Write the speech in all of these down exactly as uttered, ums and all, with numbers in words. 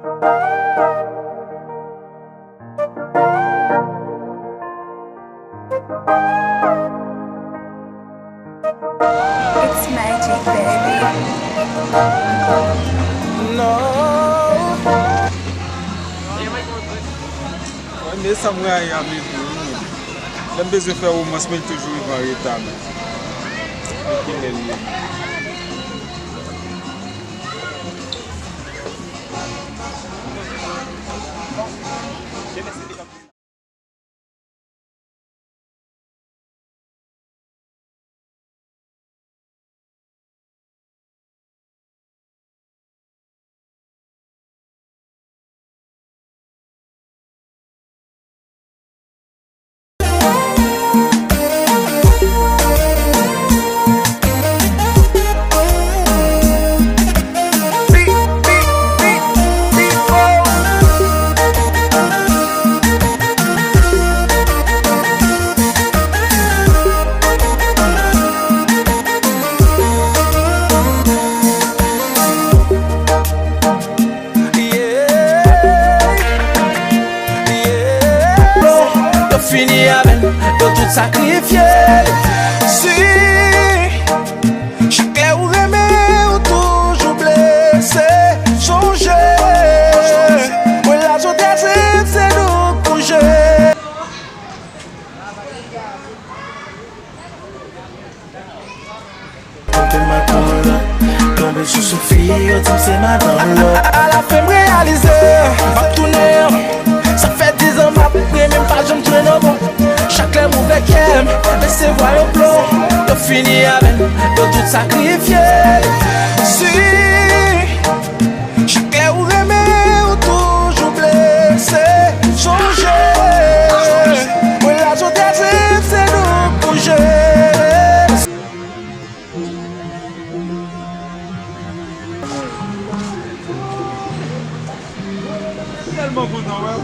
It's magic, baby. No. Mwen, men sa m rayi a, men tou, wi, men. Lè m bezwen fè womans, men l toujou rive an reta, men. Men kilè l ye? Yo fini avè l, yo tout sakrifye l. Si chak lè ou renmen, ou toujou blese. Sonje, mwen la jodi a, se, se nou k pou jwe. Tonbe m al pran lòt, tonbe sou Sophie, yo di m se madanm lòt. A, a, alafen m reyalize, m ap tounen. Sa fè dizan m ap renmen, m pa janm jwenn anpil. Chak lè m ouvè kè m, resevwa yon plon. Yo fini avè l, yo tout sakrifye l. Si chak lè ou renmen, ou toujou blese. Sonje, mwen la jodi a, se, se nou k pou jwe. Tèlman kontan wè w.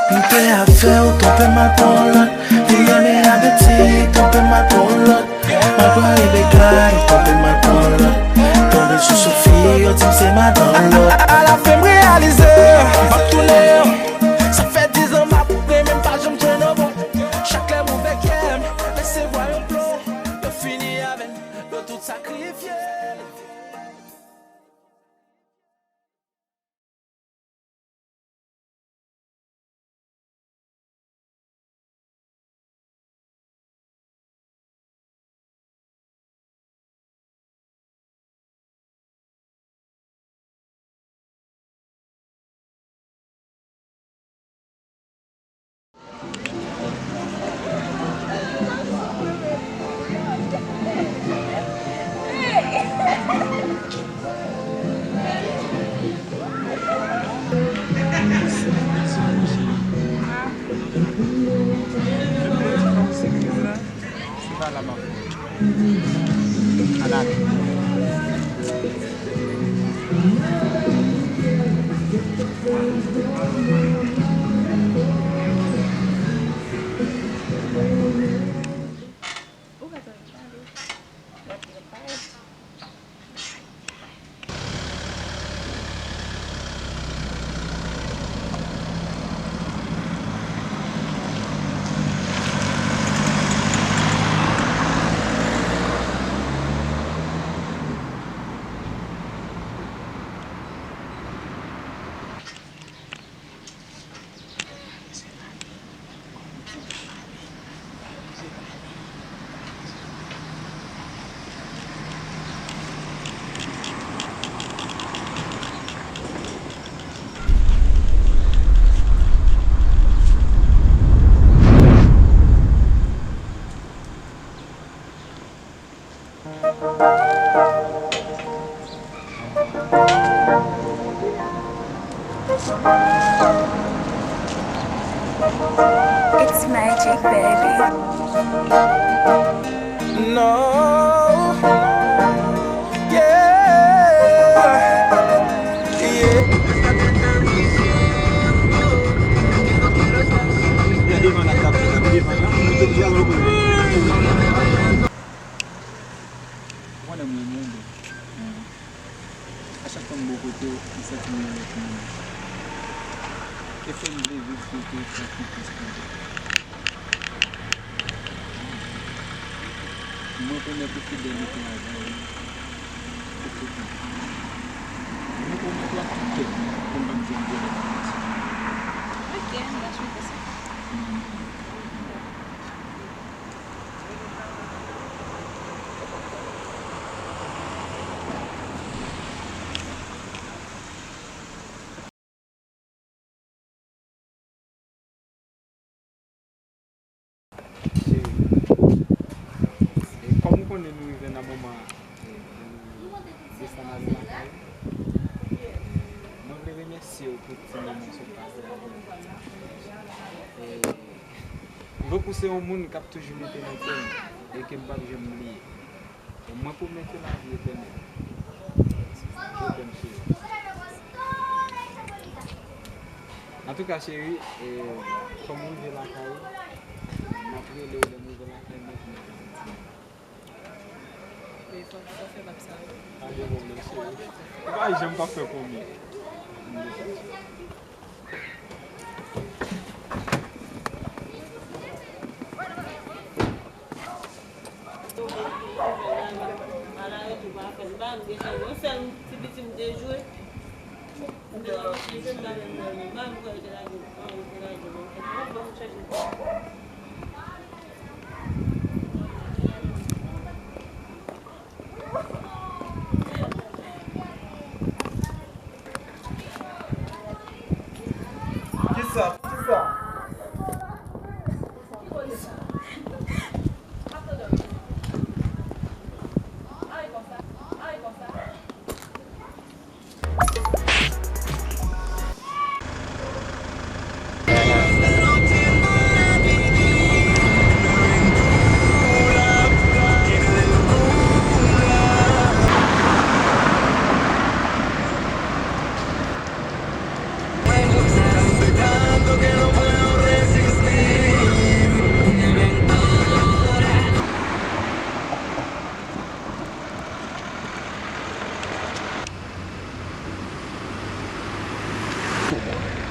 M te ap fè w tonbe m al pran lòt. Li renmen abiti, tonbe m al pran lòt. M al pran Rebecca, li tonbe m al pran lòt. Tonbe sou Sophie, yo di m se madanm lòt. A, a, alafen m reyalize, m ap tounen. Sa fè dizan m ap renmen, m pa janm jwenn anpil. Chak lè m ouvè kè m, resevwa yon plon. Yo fini avè l, yo tout sakrifye l. Magic, baby. No. Yeah. Yeah. Ou konnen mwen renmen w. A chak fwa m bò kote w, m santi m yon lòt moun. E fè m vle viv kote w san konprann. Mwen pwomèt ou fidelite avè w pou tout tan. Mwen pwomèt ou ak tout kè m pou m p ap janm vole nan plas ou. Ok, m va swete sa. Cheri, e kòm ou konnen nou rive nan moman, e, pou desann ale lakay, mwen vle remèsye w pou ti moman sa w pase avè m. E, m vle w pou se yon moun k ap toujou rete nan kè m e ke m p ap janm bliye. E mwen pwomèt ou lavi etènèl. Je t'aime, cheri. Antouka, cheri, e, kòm ou rive lakay, m ap rele w lè m rive lakay mwen pou mete sentiman. Men fòk ou fè m ap sa wi. Pa gen pwoblèm, cheri. Ou pa janm pa fè pou mwen. Kisa? Kisa?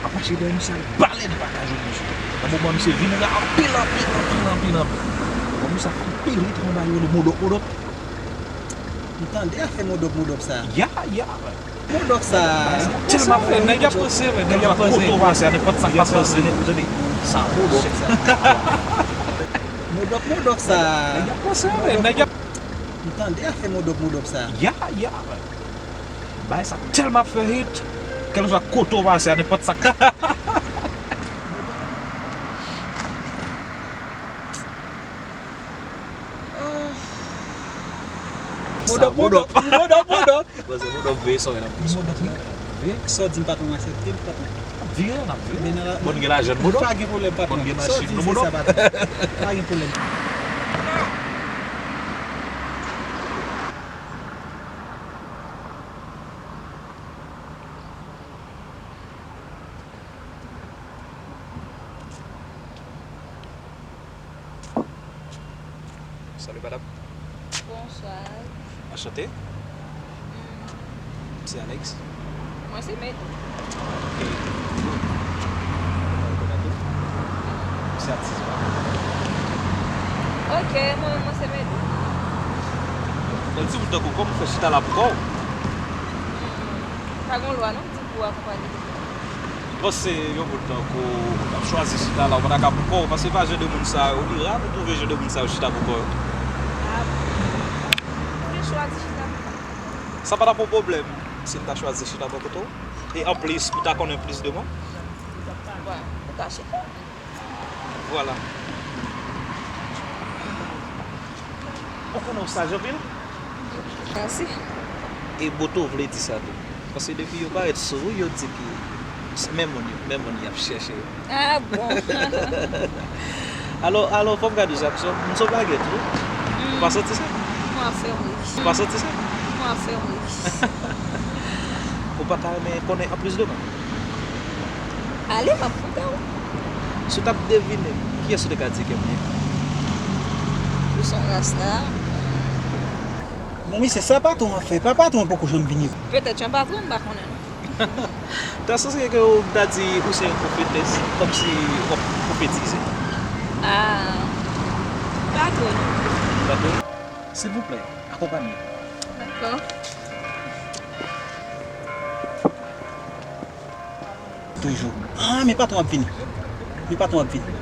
Apache de misye al balèn pa ka jwenn misye. Nan moman misye vin la anpil, anpil, anpil, anpil, anpil. Bon, misye ap anpil rit anba yo le modòk, modòk. M tande afè modòk, modòk sa. Ya, ya. Modòk sa. Tèlman fè, nèg ap panse, men nèg ap panse. Kote w pase a, nenpòt sa k pase. Sa modòk sa. Modòk, modòk sa. Nèg ap panse, men nèg ap M tande afè modòk, modòk sa. Ya, ya. Bagay sa tèlman ap fè hit, kèlkeswa kote w pase a, nenpòt sa k Modòk, modòk, modòk, modòk. Pase modòk veye sa w wè n ap pran. Modòk, wi. Veye. Sa w di m, patwon, m aksepte l, patwon. N ap vire, n ap vire. Men nan la, bon, gen lajan modòk. Pa gen pwoblèm, patwon. Bon, gen machin nou modòk. Sa w di, se sa, patwon. Pa gen pwoblèm. Salut, madame. Bonsoir. Enchanté. Hmm. C'est Alex. Mwen se Medou. Ok. Mwen se atis la. Ok, mwen, mwen se Medou. Bèl ti bout tankou kòm ou fè chita la pou kò w. Hmm. Pa gen lwa non. Pou akonpanye. Bon, se yon bout tankou w ap chwazi chita la, ou pa ta ka pou kò w, paske pa jan de moun sa yo, li ra pou twouve jan de moun sa yo chita pou kò yo. Ah bon? Ou te chwazi chita pou kò w? Sa pa t ap yon pwoblèm si m ta chwazi chita bò kote w. E anplis, ou ta konnen plis de mwen. Bon, ou ka chita. Vwala. Ou konnen w saj anpil? Mèsi. E boto vle di sa tou. Paske depi yo parèt sou ou, yo di ki se menm moun yo, menm moun y ap chèche yo. Ah bon? Alò, alò, fò m gade w sa, m sot lage tou. Ou pa santi sa? Mwen ap fè m ri. Ou pa santi sa? Mwen ap fè m ri. Ou pa ta renmen konnen anplis de mwen? Ale, m ap koute w. Si w t ap devine, kiyès ou te ka di ke m ye? Ou se yon rasta. Bon, men se sa patwon an fè. Pa patwon an poko janm vini. Petèt yon patwon, m pa konnen non. Ta sanse ke w ta di ou se yon pwofetès, kòmsi w ap pwofetize. Ah, pa twò non. Pa twò? Silvouplè, akonpanye m. Dakò. Toujou. Ah, men patwon ap vini. Men patwon ap vini.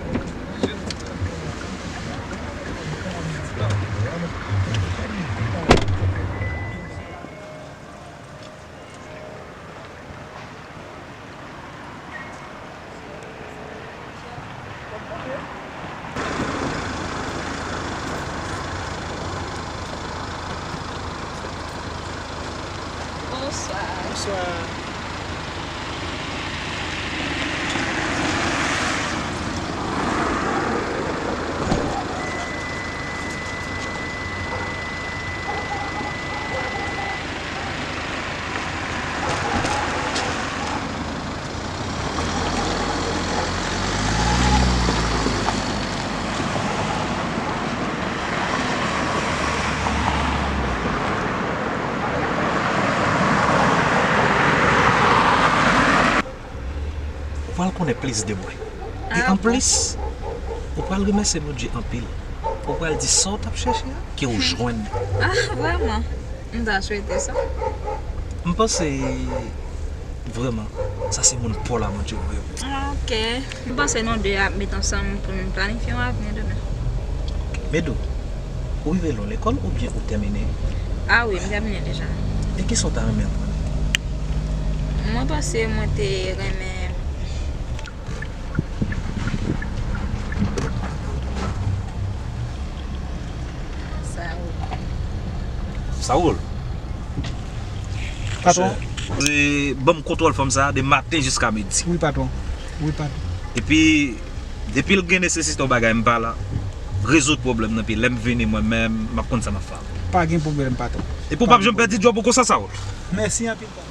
Bonswa. Bonswa. Ou pral konnen plis de mwen. E anplis, ou pral remèsye Bondye anpil. Ou pral di sa w t ap chèche a, ke w jwenn. Ah, vrèman? M ta swete sa. M panse, vrèman, sa se moun pa w la Bondye voye pou ou. Ah, ok. M panse nou de ap met ansanm pou nou planifye yon avni demen. Ok. Medo, ou rive lwen lekòl oubyen ou tèmine? Ah wi, m tèmine deja. E kisa w ta renmen aprann? Mwen panse mwen te renmen Sa ou. Sa ou. Patwon. Ban m kontwòl fanm sa a de maten jiska midi. Wi, patwon. Wi, patwon. Epi, depi l gen nesesite yon bagay, m pa la. Rezoud pwoblèm nan, epi lè m vini mwen menm, m ap konn sa m ap fè avè l. Pa gen pwoblèm, patwon. Epi w p ap janm pèdi djòb ou konsa, Saoul. Mèsi anpil, patwon.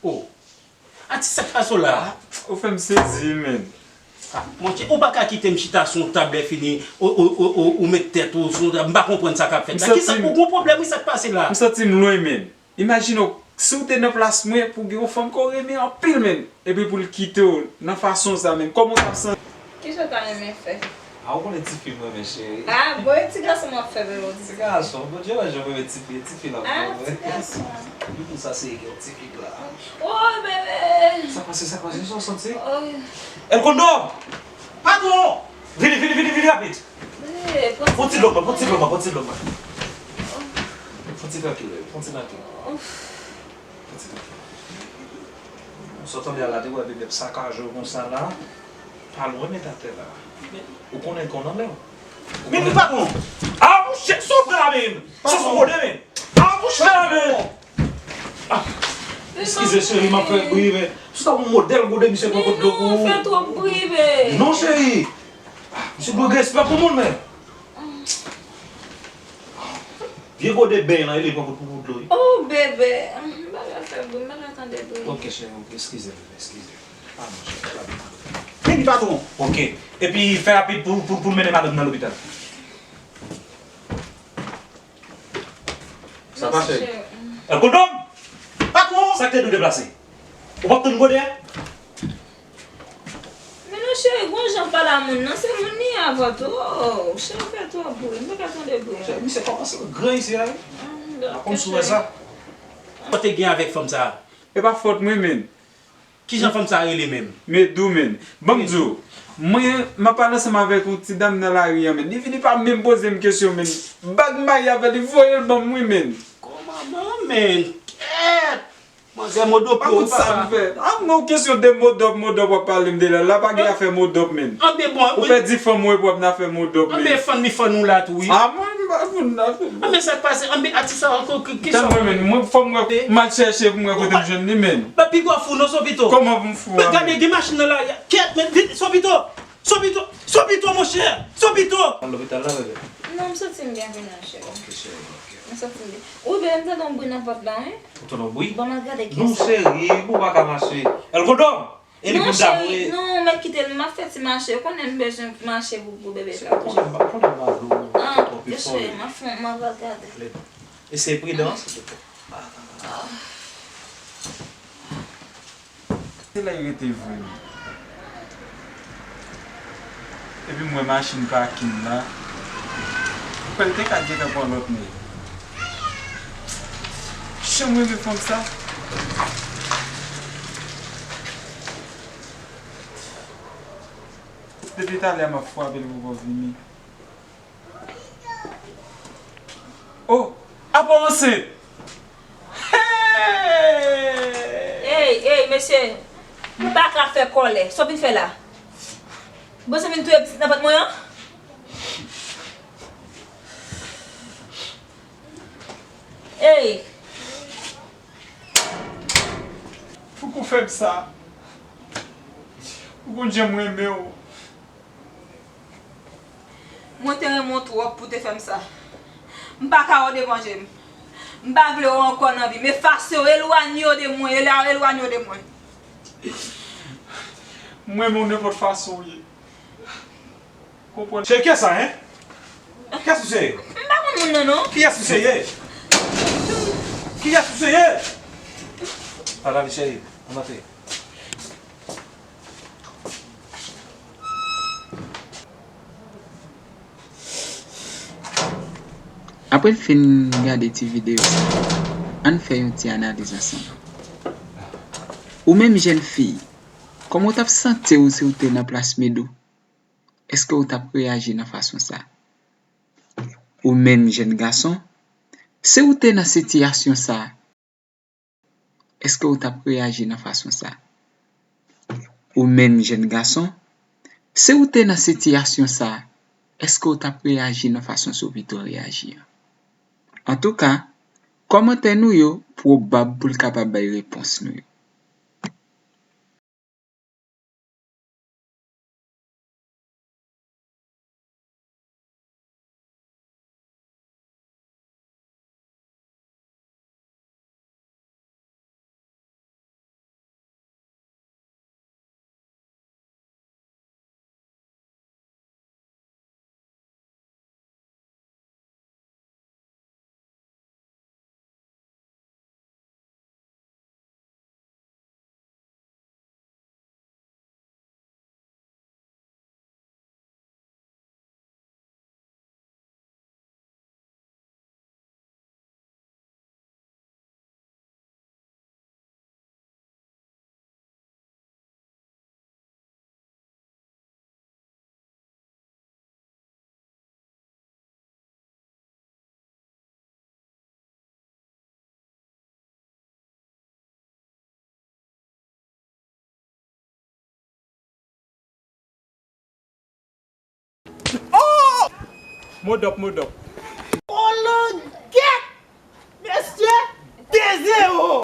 Oh. Atis, sa k pase w la? Ou fè m sezi, menn. Ah, monchè, ou pa ka kite m chita sou yon tab lè fini, ou, ou, ou, ou, ou met tèt ou sou yon tab. M pa konprann sa k ap fèt la. Kisa, ou gon pwoblèm, wi, sa k pase la? M santi m lwen, menn. Imajine w, si w te nan plas mwen, pou gen yon fanm ke w renmen anpil, menn, epi pou l kite w nan fason sa, menn, kòman w t ap santi? Kisa w ta renmen fè? A, ou konnen tifi m renmen, cheri. A, bon, e ti gason m ap fè, bebe, w di. Ti gason, Bondye wè jan m renmen tifi, e tifi l ap fè mwen. A, ti gason. Wi, pou sa se yon tifi la. Oh, bebe! Sa k pase, sa k pase, sa w santi? Oh. El Condor! Patwon! Vini, vini, vini, vini rapid! Bebe, pran ti dlo mwen, pran ti dlo mwen, pran ti dlo mwen. Pran ti trankil, bebe, pran ti trankil. Ouf. Pran ti trankil. Sa w tande a la, te wè bebe ap sakaje w konsa la. Pa lwen met atè la. Ou konnen l konn anlè w. Men li patwon! A, mouche, sa w pran la, men! Sa se yon gode, men! A, mouche, la, men! A, eskize, cheri, m ap fè bri, men. Se ta yon modèl gode, misye pran kot dlo pou ou. Fè twòp bri, men. Non, cheri! A, misye dwe gen respè pou moun, men. Vye gode ben la, e li pran kot pou dlo, wi. Oh, bebe. M pa ka fè bri, m pa ka tande bri. Ok, cheri, ok, eskize, bebe, eskize. Vini, patwon. Ok. Epi fè rapid pou, pou, pou l mennen madanm nan lopital. Sa pa fè. Mèsi, cheri. Èl Kondòm! Patwon! Sa k te di w deplase? Ou p ap tann gode a? Men non, cheri, gon jan pale a moun nan, se moun li ye avè w tou. Oh, cheri, fè twòp bri, m pa ka tande bri a. Cheri, misye kòmanse gran isi a, wi. Ah, m pa konn si w wè sa. Sa w te gen avèk fanm sa a? E pa fòt mwen, menn. Kijan fanm sa a rele menm? Medou, menn. Ban m di w, mwen, m ap pale ansanm avèk yon ti dam nan lari a, menn. Li vini pa menm poze m kesyon, menn. Bag m marye avè li, voye l ban m, wi, menn. Kòman, non, menn? Kèt! Manzè modòp. Pa yo, konn sa m papa. Fè. A, non, kesyon de modòp, modòp w ap pale m de la. La pa gen afè modòp, menn. Anben, bon, ou pèdi fanm ou epi w ap nan afè modòp, menn. Anben, fann li fann ou la tou, wi. A, mwen, m pa konn nan afè modòp. Anben, sa k pase? Anben, atis sa ankò, ki, ki sa? Tann mwen, menn. Mwen, fò m wè, m al chèche pou m wè kote m jwenn li, menn. Epi gwo fou, non, Sopito. Kòman pou m fou a, menn? Gade, gen machin nan lari a. Kèt, menn, vin, Sopito. Sopito, Sopito, monchè. Sopito. Al lopital la, bebe. Non, m santi m byen kounye a, cheri. Ok, cheri, ok. M santi m byen. Wi, bebe, m tande yon bri nan pòt la, wi. Ou tande yon bri? Bon, m al gade kiyès. Non, cheri, ou pa ka mache. Èl Kondòm! E li pou dam, wi. Non, cheri, non, mèt kite l, m ap fè ti mache. Ou konnen m bezwen mache pou, pou bebe sa bouje. Kondòm, kondòm, kondòm, kondòm. Ah, twòp efò, cheri, m ap fè, m ap al gade. Eseye pridan, silvouplè. Se la y rete vre, wi. Epi m wè machin pakin la. Kwè l te ka gentan pran lòt nèg. Jan m renmen fanm sa. Depi talè a m ap frape l poko vini. Oh, apa w ansent? Hey! Ey, ey, mesye, m pa ka fè kòlè. Sa w vin fè la? Bon, sa w vin touye pitit nan vant mwen an? Ey! Pouki w fè m sa? Ou konn jan m renmen w. Mwen te renmen w twòp pou w te fè m sa. M pa ka wè w devan je m. M pa vle wè w ankò nan vi m. Efase w, elwanye w de mwen, elwanye w de mwen. M renmen w nenpòt fason w ye. Konprann. Cheri, kiyès sa, en? Kiyès ou se ye? M pa konn moun nan, non. Kiyès ou se ye? Kiyès ou se ye? Al ale, cheri. Ann antre. Apre n fin gade ti videyo sa, ann fè yon ti analiz ansanm. Ou menm jèn fi, kòman w t ap santi w si w te nan plas Medou? Èske w t ap reyaji nan fason sa? Ou menm jèn gason, si w te nan sitiyasyon sa, èske w t ap reyaji nan fason sa? Ou menm jèn gason, si w te nan sitiyasyon sa, èske w t ap reyaji nan fason Sopito reyaji an? Antouka, kòmantè nou yo pwobab pou l kapab bay repons nou yo. Oh! Modòp, modòp. Oh, Lòd! Gèt! Mesye, de zewo!